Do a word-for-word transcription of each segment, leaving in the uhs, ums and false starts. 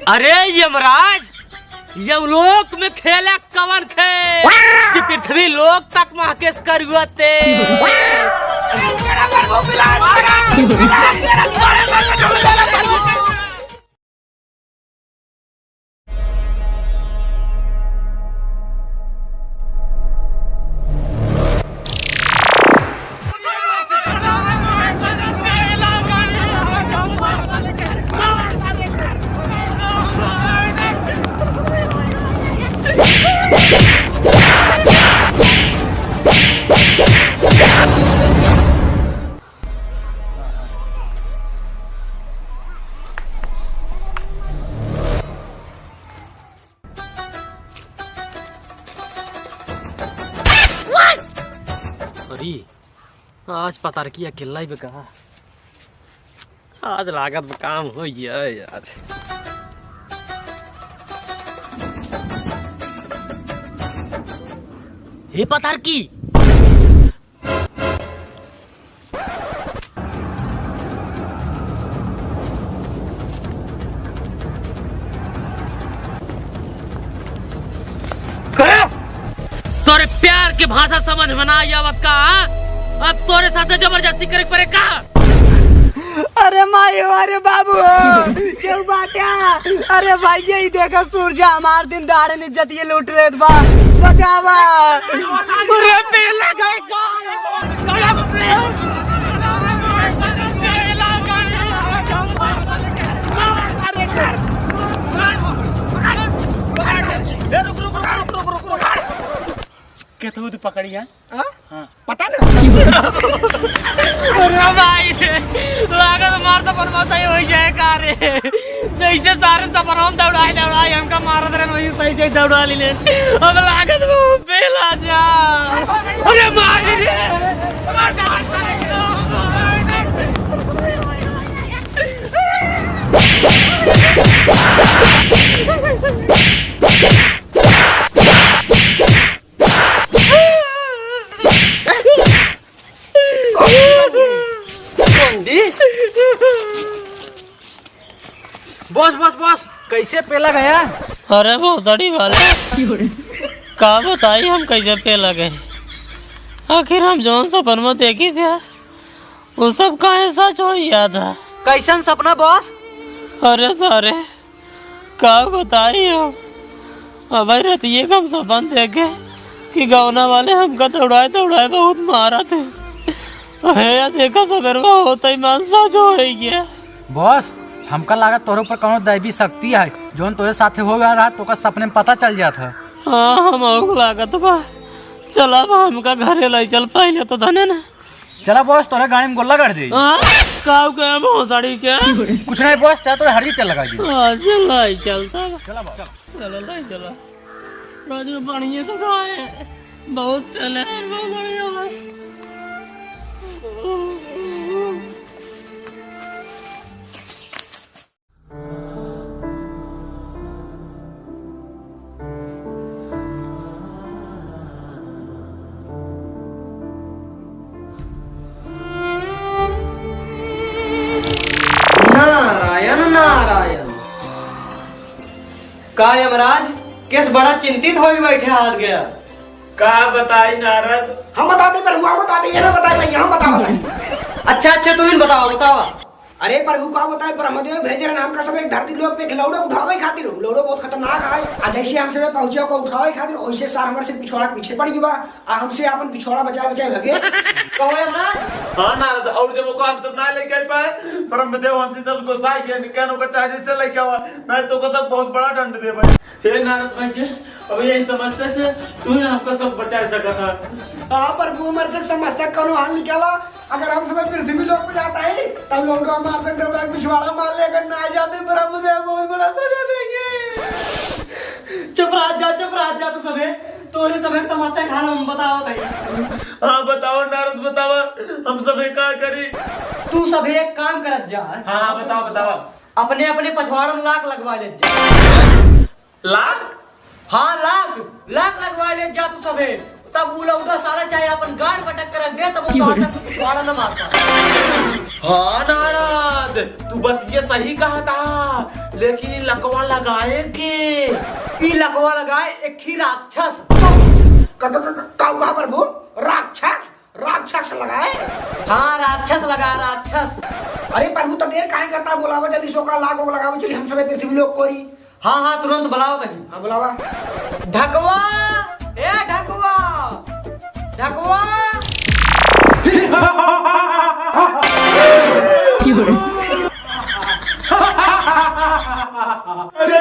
अरे यमराज, यमलोक में खेला कवन खेल कि पृथ्वी लोक तक महकेस करुआ तेल। अरे, आज पतारकी अकेला ही बा का? आज लागत बा काम होइ जाए आज। हे पतारकी, करे? तोरे प्यार के भाषा समझ में ना आवत का, हाँ? अब तोरे साथे जबरदस्ती करे के पड़े का? अरे माई हो, अरे बाबू हो, केहू बाटे? अरे भाई, यही देखा सूरज हमार दिन दहाड़े इज्जत ये लूट लेत बा, बचावा। अरे बेला गए का? ए, रुक, रुक, रुक। केतहु तू पकड़ी है? हाँ? हाँ। पता ना। अरे भाई रे, लागत मार तो परवा सही होइ जाए का रे? जैसे सारे सपनवा में दौड़ाई, दौड़ाई हमका मारत रहे, वही सही, सही दौड़ा लीने। अब लागत वो बेला जा। अरे माई रे। बॉस, बॉस, बॉस, कैसे पेला गया? अरे भोसड़ी वाले, का बताई हम कैसे पेला गए। आखिर हम जौन सपनवा देखी थे, वो सब काहे सच होइ जात है। कैसन सपना बॉस? अरे सारे, का बताई हम? अबे रतिये के हम सपन देखे कि गौना वाले हमका दौड़ाए दौड़ाए बहुत मारत है। हे या देखा, सबेरवा होते ही मान सच होइ गया। बॉस, हमका लागत तोरे ऊपर कौनो दैवी शक्ति है, जौन तोरे साथे हो गया रहा, तोका सपने में पता चल जात है। हाँ, हम आउक लागत बा। चला, अब हमका घरे लइ चल पहिले तो धने ना। चला बॉस, तोरे गाड़ी में गोला कर दे। हाँ? का हो गया भोसड़ी के? कुछ नहीं बॉस, चाहे तो हरी तेल लगा दे। हाँ, चला, चलता बा। चला बॉस, चला। चला, ले चला। राजू, बढ़िया से खाए। बहुत चले हैं, बहुत बढ़िया है। नारायण, नारायण। का यमराज, केस बड़ा चिंतित होई बैठे हाथ गया? का बताई नारद? हम बता दे, प्रभु, हम बता दे, ये ना बताए भैया, हम बता, बताई। अच्छा, अच्छा, तू ही बतावा, बतावा। अरे प्रभु, का बताए, ब्रह्मदेव भेजे रहन हमका सब एक धरती लोक पे खिलौड़े उठावे खातिर। खिलौड़े बहुत खतरनाक है। आ जैसे हम सब पहुँचे ओका उठावे खातिर, वैसे सार हमर से पिछवाड़ा के पीछे पड़ गई बा। आ हमसे आपन पिछवाड़ा बचाए बचाए भगे। कहो यमराज। हाँ नारद, और जब ओका हम सब ना लेके आ पाए, ब्रह्मदेव हमसे सब गुस्सा के कहनो का चाहे जैसे लेके आवा, नहीं तो ओका सब बहुत बड़ा दंड दे भाई। हे नारद भाई के, अब यही समस्या से तू ही हमका सब बचाए सकत है। हाँ प्रभु, हमर से समस्या कौनो हल निकाला। अगर हम सब पृथ्वी लोक पे जाता है, तब लोग हमारे से घर में पिछवाड़ा मार ले, अगर ना जाते, ब्रह्मदेव बहुत बड़ा सजा देंगे। चुप रह जा, चुप रह जा तू सभे। तोरे सभे समस्या के हल हम बतावत है। हाँ, बतावा नारद, बतावा, हम सभे का करी? तू सभे एक काम करत जा। हाँ, हाँ, बतावा, बतावा। अपने अपने पछवाड़ा में लाख लगवा ले जा। लाख? हाँ, लाख, लाख लगवा ले जा तू सभे। तब उ लौंडा साला चाहे अपन गांड पटक के रख दे, तब वो गांड तक पिछवाड़ा न मार पाए। हाँ नारद, तू बतिया सही कहा था, लेकिन ई लकवा लगाए के? ई लकवा लगाए एक ही राक्षस। क-, क-, क-, क-, काऊ कहा प्रभु? राक्षस? राक्षस लगाए? हाँ, राक्षस लगा, राक्षस। अरे प्रभु, तो देर काहे करता? बुलावा जल्दी से ओका, लाग ओका लगावे चली, हम सबे पृथ्वी लोक कोरी। हाँ, हाँ, तुरंत बुलाओ तनी। हाँ, बुलावा। ढकवा, ए ढकवा, ढकवा। अरे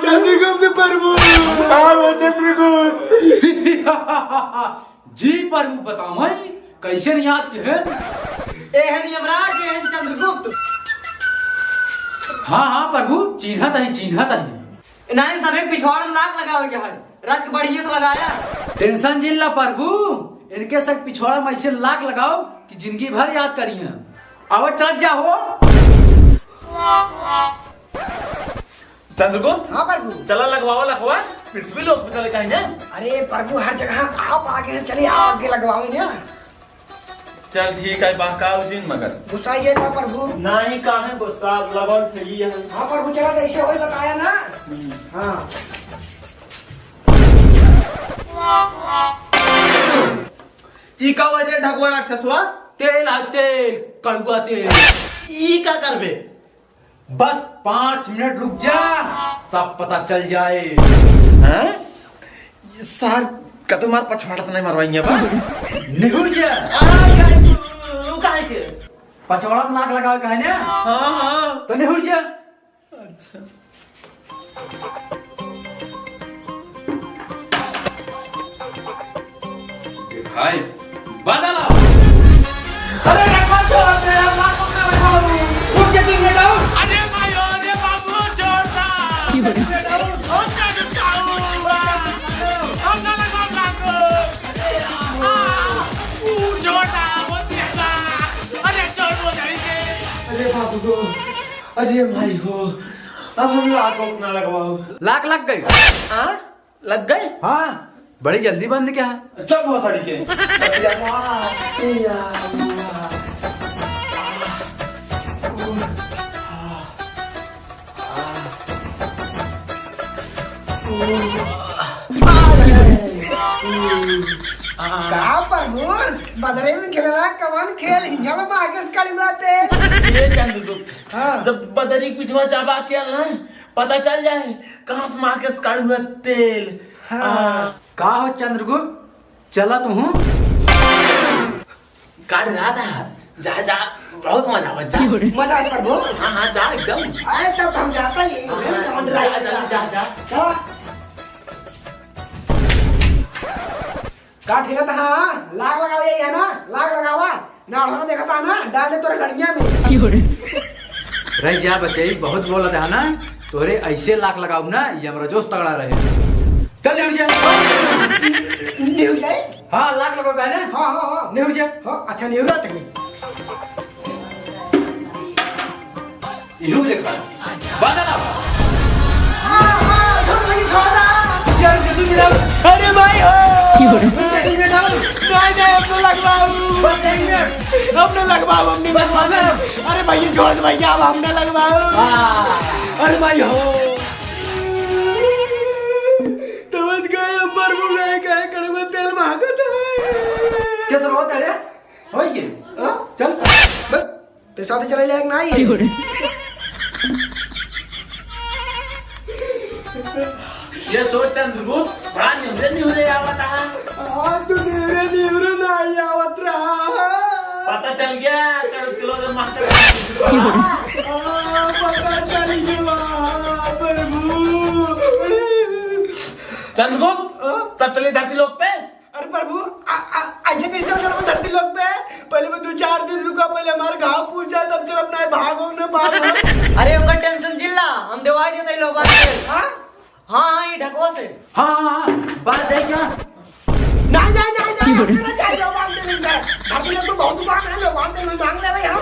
चंद्रगुप्त प्रभु। हाँ, चंद्रगुप्त। जी प्रभु, बतावैं, कैसे याद किहे? एहन यमराज, एहन चंद्रगुप्त। हाँ, हाँ प्रभु, चीन्हत ही, चीन्हत ही। इन्हें सभे पिछवाड़ा में लाग लगावे के है, रच के बढ़िया से लगाया। Tension जिन ला प्रभु, इनके सब पिछवाड़ा में ऐसे लाग लगाओ कि जिंदगी भर याद करिहैं। अब चल जा हो। चंद्रगुप्त, हाँ प्रभु। चला लगवावा लकवा, पृथ्वी लोक पे चले कहीं ना। अरे प्रभु, हर जगह आप आगे हैं, चलिए आप आगे लगवावे ना। चल ठीक है, बहकाओ जिन मगर। गुस्साइए ना प्रभु। नहीं, काहे गुस्सा, लगन फिरी है। हाँ प्रभु, चला जैसे होई बताया ना। हम्म। हाँ। ई का वजह ढकवा राक्षसवा? तेल आ तेल, कड़ुआ तेल। ई का करबे? बस पाँच मिनट रुक जा, सब पता चल जाए। हाँ? ये सार कतौ मार पछवाड़ा त नहीं मरवाइया बा? निहुर जा। आ, या, तू, तू काहे के? पछवाड़ा में लाग लगावे काहे ने? हाँ, हाँ। तो निहुर जा। अच्छा। दिखाई बदला। अरे रखा छोड़ दे यार, मार पकड़ा रखा हूँ। उठ के तुम बेटा उठ। अरे भाई, अरे बाबू, छोड़ दा। बेटा उठ। हम ना रुकाऊ, हम ना लगाऊ लागू। आ, ऊ छोड़ दा, वो तेरा। अरे छोड़ वो नहीं दे। अरे बाबू को, अरे भाई हो, अब हम लाख ना लगवाओ। लाख लग गई। हाँ? लग गए? हाँ, बड़ी जल्दी बंद क्या है? चुप हो सड़ी के। का प्रभु, बदरे में खेलना कवन खेल, हिंगल मागे से कड़ी बात है। ये चंद्रगुप्त, हाँ। जब बदरी के पिछवा जाबा के ना, पता चल जाए, कहाँ से मार के स्कार्ड हुआ तेल। हाँ। आ। का हो चंद्रगुप्त, चला तू हूँ। काट रहा था, जा, जा, बहुत मजा आवा, जा। मजा आवा प्रभु। हाँ, हाँ, जा एकदम। अरे, तब हम जाता ही, हाँ, हाँ, जा, जा, जा, जा। चला। का ठेला था, हाँ? लाग लगावा यही है ना? लाग लगावा। ना अढ़ोना देखा था ना? डाल दे तोरे गड़िया में। रह जा बच्चे, बहुत बोला था ना? तोरे ऐसे लाख लगाऊ ना, यमराजो से तगड़ा रहे। चल निहुर जा। निहुर जाए? हाँ, लाख लगाऊ पहले। हाँ, हाँ, हाँ। निहुर जा। हाँ, अच्छा, निहुरा तनी। इहू देखा। बादल आ। आ, आ, छोड़ दे, छोड़ दे। यार, जल्दी मिलाओ। अरे भाई हो। क्यों रे? जल्दी मिलाओ। नहीं, नहीं, हम ना लगवाऊ। बस एक मिनट। हम ना लगवाऊ, हम ना बस लगवाऊ। थोड़ा। अरे भाई, ये छोड़ दे भैया, अब हम ना लगवाऊ। हाँ। अरे भाई हो। तवत गए हम प्रभु गए, कहे कड़वा तेल महकत है। कैसे रोता है? होई के? हाँ? चल। बस, तो साथे चले लायक ना ही है। ये सोच चंद्रगुप्त, बड़ा निहुरे निहुरे आवत है। हाँ, तू निहुरे निहुरे ना ही आवत रहा। पता चल गया, कड़वा तेल के मास्टर। हाँ, पता चल गया, प्रभु। चंद्रगुप्त, हाँ? तब चले धरती लोक पे। अरे प्रभु, आ, आ, ऐसे कैसे हो चलो धरती लोक पे? पहले मैं दो चार दिन रुका, पहले हमारे घाव पूछ जाए, तब चल अपना भागो न भागो। अरे ओकर tension जिल्ला, हम दवाई देते लोग बात के। हाँ? हाँ, हाँ, ये ढकवा से। हाँ, हाँ, हाँ, बात है क्या? नहीं, नहीं, नहीं, नहीं, हम ना चाहिए लोग बांध देने का। धरती लोक तो बहुत दुकान है, लोग बांध देने मांग ले भाई हम।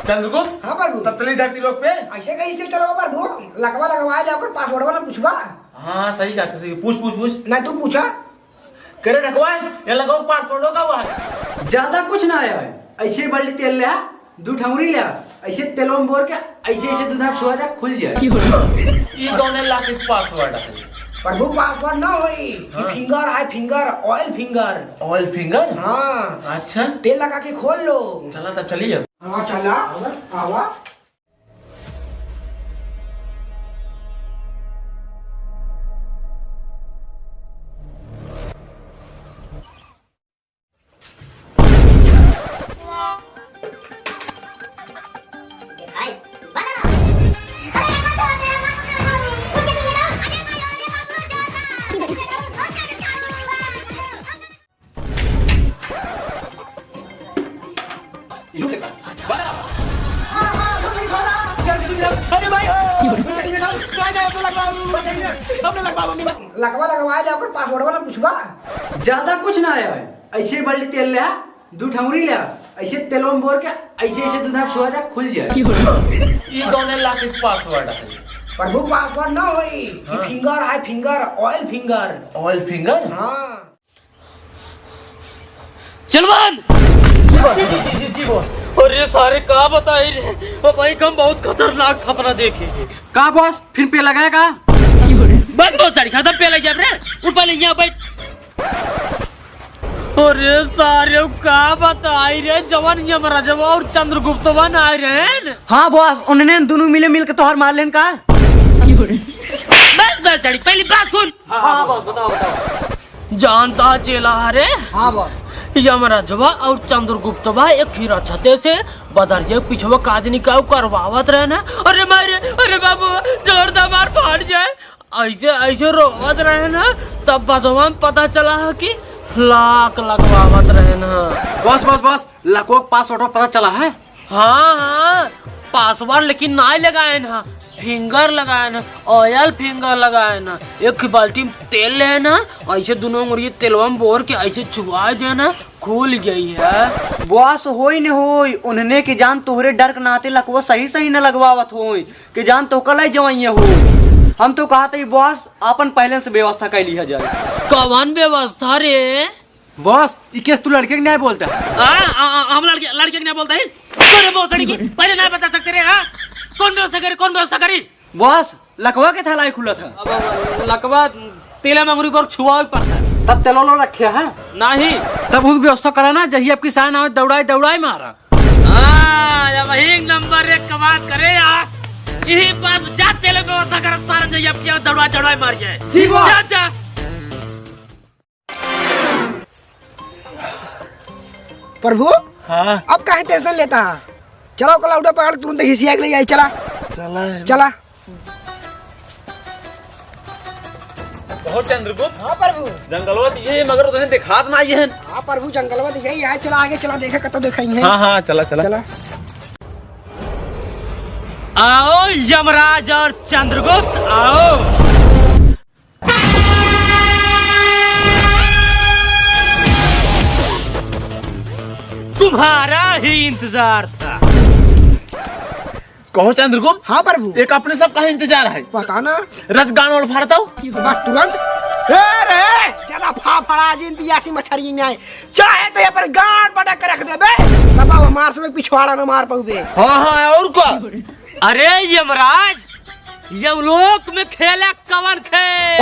चंद्रगुप्त? हाँ प्रभु। तब चली धरती लोक पे। ऐसे कैसे चलो प्रभु? लगवा लगवा ले, ओकर password वाला पूछबा। हाँ, सही बात है, सही। पूछ, पूछ, पूछ। नहीं, तू पूछा। तेरे रखवा है, ये लगाओ पासवर्ड का हुआ है। ज्यादा कुछ ना आया है, ऐसे ही बाल्टी तेल ले आ, दू ठौरी ले आ, ऐसे तेलवा में बोर के ऐसे ऐसे दूधा छुआ जा, खुल जाए। ये कौन है लाके पासवर्ड है? प्रभु, पासवर्ड ना होई, ये हाँ। फिंगर है, फिंगर, ऑयल फिंगर। ऑयल फिंगर? हाँ। अच्छा। तेल लगा के खोल लो। चला तब चलिए। हाँ, चला, आवा। अरे भाई, लगवा, लगवा ले, ओकर पासवर्डवा ना पूछबा। ज्यादा कुछ ना आया है, ऐसे ही बाल्टी तेल ले आ, दू ठौरी ले आ, ऐसे तेलवा में बोर के ऐसे ऐसे दूधा छुआ जा, खुल जाए। ये कौन है लाके पासवर्ड है? प्रभु, पासवर्ड ना होई, ये हाँ। फिंगर है, फिंगर, ऑयल फिंगर। ऑयल फिंगर? हाँ। चलवान! जी, जी, जी, जी, जी, बॉस। अरे सारे, का बताई रे, ओ भाई, हम बहुत खतरनाक सपना देखे रे। का बॉस, फिर पे लगाए का? बंद हो, चढ़ खत्म पे लग जा रे। ऊपर ले यहाँ बैठ। अरे सारे, का बताई रे, जवन यमराजवा और चंद्रगुप्तवा ना आए रहे न? हाँ बॉस, उन्होंने दोनों मिले मिल के तोहर मार लेन का? बस, बस, चढ़, पहली बात सुन। हाँ, हाँ, बॉस, बताओ, बताओ। जानता चेला रे? हाँ, बॉस। यमराजवा और चंद्रगुप्तवा एक ही रछते से बदरिया पिछवा काजनी का करवावत रहे ना। अरे मारे, अरे बाबू, जोर दा मार फाट जाए। ऐसे, ऐसे रोवत रहे ना, तब बदवा में पता चला है कि लाक लगवावत रहे ना। बॉस, बॉस, बॉस, लकवा के पासवर्ड पता चला है? हाँ, हाँ, पासवर्ड लेकिन नाय लगाए ना, फिंगर लगाए ना, ऑयल फिंगर लगाए ना। एक बाल्टी में तेल ले ना, ऐसे दोनों अंगुरी तेलवा में बोर के ऐसे चुबाए दे ना, खुल गई है। बॉस, होई न होई, उन्हने के जान तोहरे डर के नाते लकवा सही सही न लगवावत होई, के जान तो कल जवाइया होई। हम तो कहत ही बॉस, आपन पहले से व्यवस्था कर लिया जाए। कवन व्यवस्था रे? बॉस, ई केस तू लड़के के नहीं बोलता है। आ, आ, आ, हम लड़के, लड़के के नहीं बोलता है। तोरे भोसड़ी की पहले नहीं बता सकते रे, हाँ? कौन व्यवस्था करे, कौन व्यवस्था करी? बॉस, लकवा के थैला ही खुला था। अब लकवा तेला मंगरू पर छुआ ही पड़ता है। तब तेल वाला रखे है? नहीं। तब उस व्यवस्था करा ना, जही आपकी साइन आवे, दौड़ाई, दौड़ाई मारा। हाँ, अब एक नंबर एक कमाल करे यार। यही बात जा तेल व्यवस्था कर, सारा जही आपकी दौड़ाई, दौड़ाई मार जाए। जी बॉस। जा, जा। प्रभु, हाँ। अब काहे टेंशन लेता है? चला ओकर लौड़ा पकड़, तुरंत हिसिया के ले आई, चला। चला है। चला। बहुत चंद्रगुप्त। हाँ प्रभु। जंगलवा तो ये मगर उतने दिखात ना ये है। हाँ प्रभु, जंगलवा तो यही है, चला आगे चला, देखा कतो देखाई है। हाँ, हाँ, चला, चला। चला। आओ यमराज और चंद्रगुप्त, आओ। तुम्हारा ही इंतजार था। कहो चंद्रगुप्त। हाँ प्रभु। एक अपने सब का इंतजार है। पता ना। रस गान और फाड़ता हूँ। बस तुरंत। ए रे, ज्यादा फाफड़ा जिन पियासी मछरी में आए। चाहे तो ये पर गान पटक के रख दे बे। तब हमार सब पिछवाड़ा न मार पाऊ बे। हाँ, हाँ, और का? अरे यमराज, यमलोक में खेला कवन खेल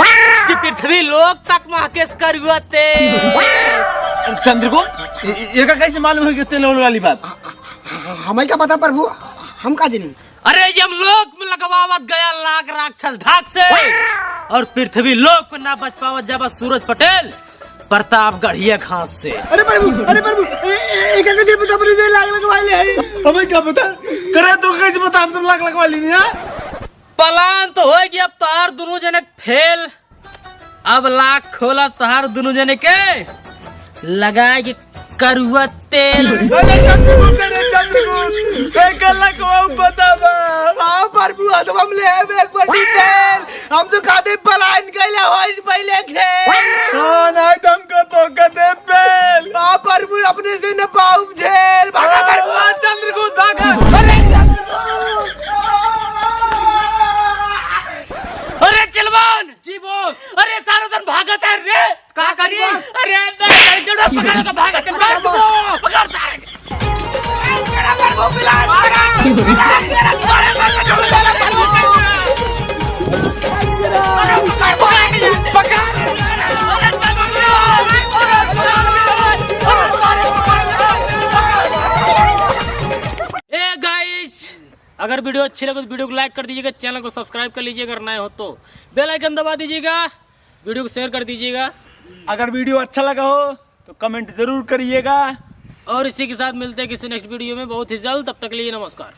कि पृथ्वी लोक तक महकेस करुआ तेल। चंद्रगुप्त, ए-, ए-, एका कैसे मालूम है कि तेल वाली बात? ह-, ह-, हमें का पता प्रभु, हम का जानी? अरे यमलोक में लगवावत गया लाग राक्षस ढाक से और पृथ्वी लोक में ना बच पावत जब सूरज पटेल प्रतापगढ़िया घास से। अरे प्रभु, अरे प्रभु, ए, ए, एका कैसे पता पड़ी जे लाग लगवा ले है? हमें का पता? करे तो कैसे पता हम सब लाग लगवा लेनी है? प्लान तो हो गया, अब तोहार दोनों जने फेल। अब लाख खोला तोहार दोनों जने के, लगाए के करुआ तेल। अरे चंद्रगुप्त, अरे चंद्रगुप्त, ए गलत को बतावा। हाँ प्रभु, अदबम ले आवे एक बाल्टी तेल। हम तो खाते पलायन कैले होइस पहले खेल। हाँ, नहीं तो हमको तो कदे पेल। हाँ प्रभु, अपने से न पाउब झेल। भागा प्रभु। हाँ, चंद्रगुप्त भागा। अरे चंद्रगुप्त। अरे चलवान। जी बॉस। अरे सारा दिन भागत है रे। का करी? अरे अंदर चल के उड़ा, पकड़ के भाग, पकड़ के, पकड़ तारे। ए गाइस, अगर वीडियो अच्छी लगे तो वीडियो को लाइक कर दीजिएगा, चैनल को सब्सक्राइब कर लीजिएगा, अगर नए हो तो बेल आइकन दबा दीजिएगा, वीडियो को शेयर कर दीजिएगा। अगर वीडियो अच्छा लगा हो तो कमेंट जरूर करिएगा। और इसी के साथ मिलते हैं किसी नेक्स्ट वीडियो में बहुत ही जल्द। तब तक के लिए नमस्कार।